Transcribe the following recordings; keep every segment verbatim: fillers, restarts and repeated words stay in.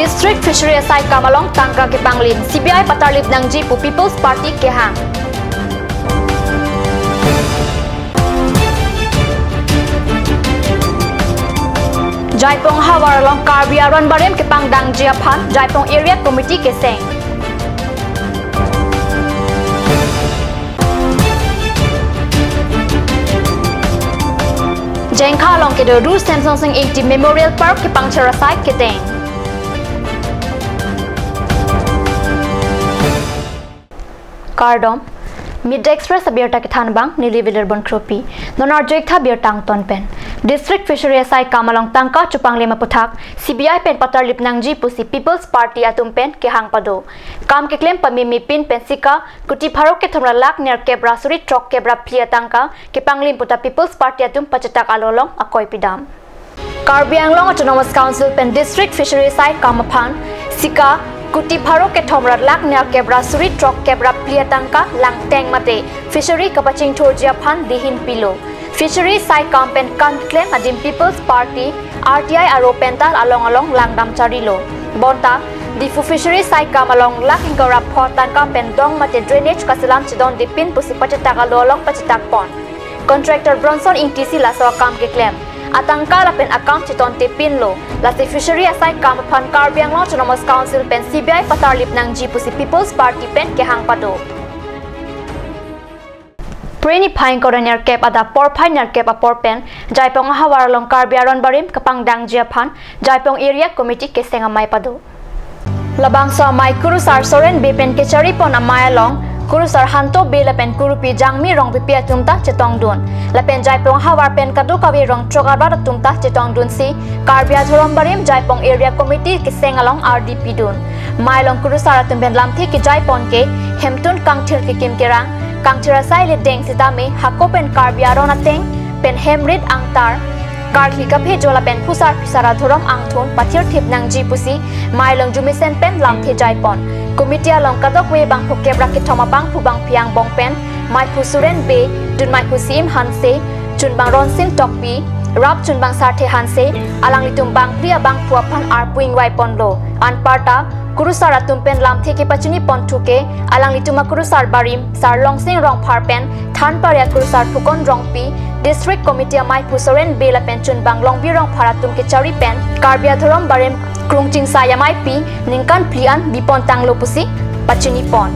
District Fishery asai kam along tangka kepanglim, C B I patarlip nangji pu People's Party kehang. Jaipong havar along Karbi aron barim kepangdangji aphan Jaipong Area Committee keseng. Jengkha along kedo Ru Semsonsing Ingti Memorial Park kepangthir asai kedeng. Kardom, Midday Express abirta kethan abang, neli Vilir Bon Kropi. Non arju-ik tha birta angton pen. District Fishery asai kam along tangka chepanglim aputhak, C B I pen patarlip nangji pusi People's Party atum pen kehang pado. Kam keklem pameme pin pen sika kuti pharo kethom ra lakh nerkep ra suri throkkep ra phli atangka kepanglim pu ta People's Party atum pachetak alo along akoi pidam. Karbi Anglong Autonomous Council pen District Fishery asai kam aphan sika kuti pharo kethom ra lakh nerkep ra suri throkkep ra phli atangka langteng mate fishery kapachingthurji aphan dihin pilo. Fishery asai kam pen kam keklem adim People's Party, R T I aro pen ta along along langdam charilo. Bonta Diphu Fishery asai kam along lakh ingkoi ra pho tangka pen dong mate drainage kaselam chedonde pin pusi pachetak alo along pachetak pon. Contractor Bronson Ingti si laso akam keklem atangka lapen akam chetonte pinlo. Lasi Fishery asai kam aphan Karbi Anglong Autonomous Council pen C B I patarlip nangji pusi People's Party pen kehang pado. Pre niphai ingkoi ra nerkep adap porphai nerkep apor pen Jaipong ahavar along Karbi aron barim kepangdangji aphan Jaipong Area Committee keseng amei pado. Labangso amei Kurusar Soren Bey pen kechari pon amei along Kurusar Hanto Bey lapen Kurupi Jangmi Rongpipi atum ta chetongdun. Lapen Jaipong ahavar pen kadokave rong throk arat atum ta chetongdunsi Karbi adhorom barim Jaipong Area Committee keseng along ardi pidun. Amei along Kurusar atum pen lamthe kejai pon ke hemtun kangthir kekim kerang, kangthir asai le deng sitame hako pen Karbi aron ateng pen hemrit angtar, karkli kaphejo lapen phusar phisar adhorom angthun pathirthip nangji pusi amei along arjumesen pen lamthe jai pon. Committee along kadokave bangphu kep ra kethom abangphu bangphi angbong pen meiphu Suren Bey, dun meiphu Siim Hanse, chunbang Ronsing Tokbi, rap chunbang Sarthe Hanse, alanglitum bangphli abangphu aphan arpu ingvai ponlo. Anparta Kurusar atum pen lamthe kepachini ponthu ke alanglitum akurusar barim Sar Longsing Rongphar pen thanpari akurusar Phukon Rongpi, District Committee ameiphu Soren Bey lapen chunbang Longbi Rongphar atum kechari pen Karbi adhorom barim krungching sai ameipi ningkan phli an bipon tanglo pusi pachini pon.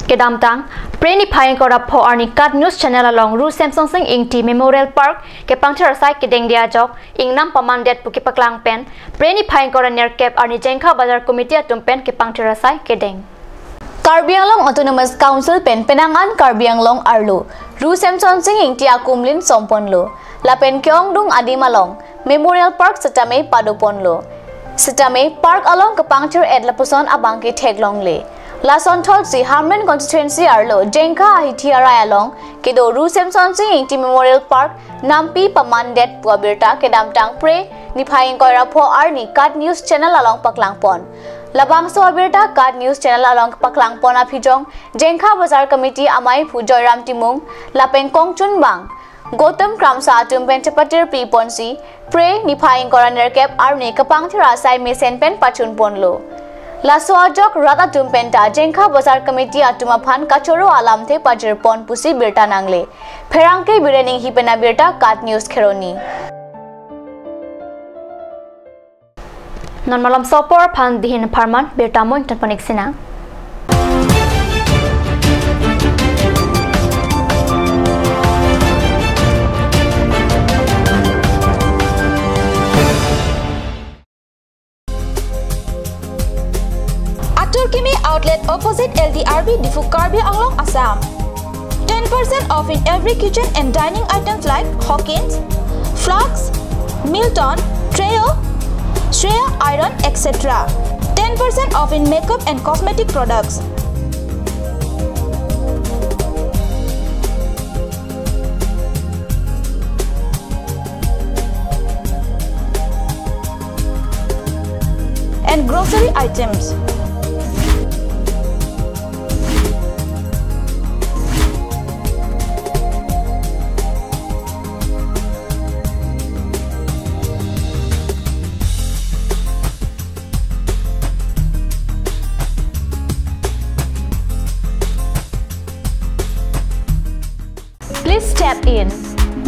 Kedamtang, Pre niphai ingkoi ra pho arni KAT News Channel along Ru Semsonsing Ingti Memorial Park kepangthir asai kedengde ajok ingnam pamandet pu kepaklang pen Pre niphai ingkoi ra nerkep arni Jengkha Bazar Committee atum pen kepangthir asai kedeng. Karbi Anglong Autonomous Council pen penang an Karbi Anglong arlo Ru Semsonsing Ingti akumlin somponlo. Lapen ke-ongdung adim along Memorial Park setame padoponlo. Setame park along kepangthir-et lapuson abang ke theklongle. Lason tholsi Hamren constituency arlo Jengkha ahithi arai along kedo Ru Semsonsing Ingti Memorial Park nampi pamandet pu abirta kedamtang Pre niphai ingkoi ra pho arni KAT News Channel along paklang pon. Labangso abirta KAT News Channel along paklang pon aphi jong Jengkha Bazar Committee ameiphu Joyram Timung lapen kongchunbang Gautam Kramsa atum pen chepatir pi ponsi Pre niphai ingkoi ra nerkep arni kepangthir asai mesen pen pachun ponlo. Laso ajok rat atum pen ta Jengkha Bazar Committee atum aphan kachoro alamthe pajir pon pusi birta nangle. Pherangke Biren Inghi pen abirta KAT News Kheroni. Non malomso apor aphan dihin pharman birta mo ingtonpon-ik sinang. Atur Kimi Outlet opposite L D R B Diphu, Karbi Anglong, Assam. Ten percent off in every kitchen and dining items like Hawkins, flasks, Milton, Trio, Shreya iron, et cetera. Ten percent off in makeup and cosmetic products. And grocery items.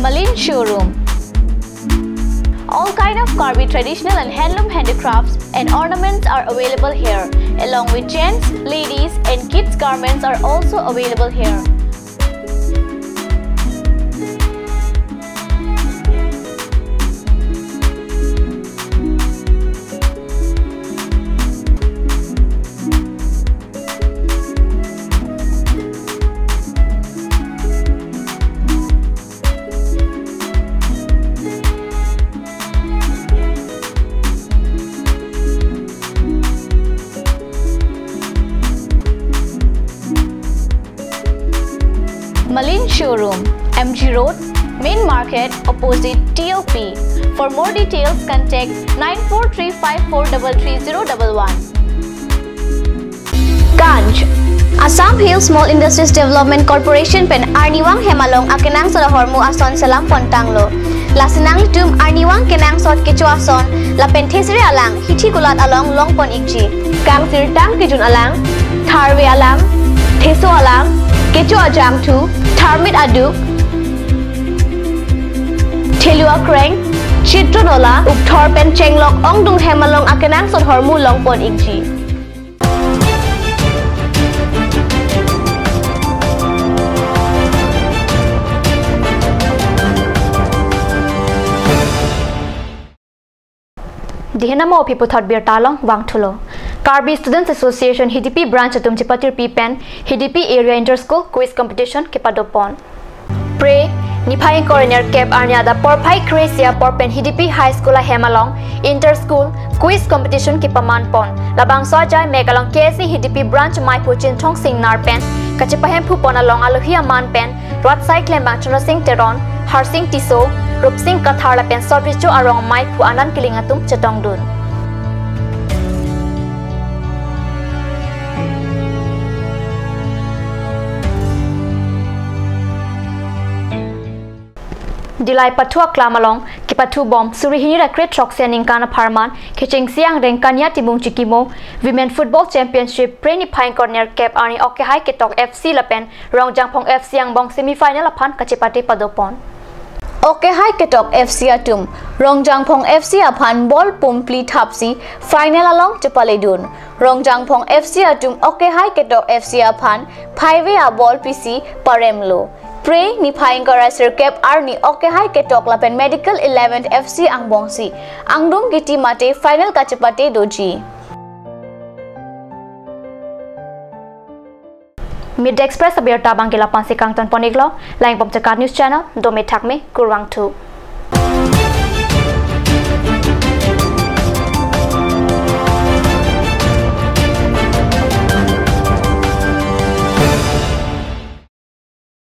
Malin Showroom. All kind of Karbi traditional and handloom handicrafts and ornaments are available here, along with gents, ladies, and kids garments are also available here. Malin Showroom, M G Road, Main Market, opposite T O P. For more details, contact nine four three five four double three zero double one. Ganj. Assam Hill Small Industries Development Corporation pen arnivang hem along akenangsot ahormu ason selam pon tanglo. Lasi nanglitum arnivang kenangsot kecho ason lapen thesere alang hithi kulat along longpon ikji. Kangsirtang kejun alang, tharve alang, theso alang, kecho ajangthu, tharmit aduk, thelu akreng, chitron ola, ukthor pen chenglok ongdung hem along akenangsot ahormu longpon ikji. Dihena mo aphi puthot birta along vangthulo. Karbi Students Association Hidipi Branch atum chepatirpi pen Hidipi Area Inter School Quiz Competition kepadopon. Phre, niphai ingkoi ra nerkep arni adap porphai kre-isi apor pen Hidipi High School ahem along Inter School Quiz Competition kepamanpon. Labangso ajai mek along K S A Hidipi Branch maiphu Chinthong Singnar pen kachepahemphu pon along alohi aman pen rat asai klembang Chunasing Teron, Harsing Tisso, Rupsing Kathar lapen sot recho arong maiphu anan kiling atum chetongdun. Dillai pathu aklam along kepathu bom suri hini ra kre-throksi aningkan apharman kechengsi angreng Kanya Timung Chikimo Women Football Championship phre niphai ingkoi ra nerkep arni Okehai Ketok F C lapen Rongjangphong F C angbong semi final aphan kachepate padopon. Okehai Ketok F C atum Rongjangphong F C aphan ball pumphli thapsi final along chepaledun. Rongjangphong F C atum Okehai Ketok F C aphan phaive aball pisi paremlo. Phre niphai ingkoi ra sirkep arni Okehai Ketok lapen Medical Eleven F C angbongsi angdung kiti mate final kachepate doji. Media Express abirta abangke lapu-ansi kangton pon iklo, langbom Chakat News Channel, dome thakme, kurvangthu.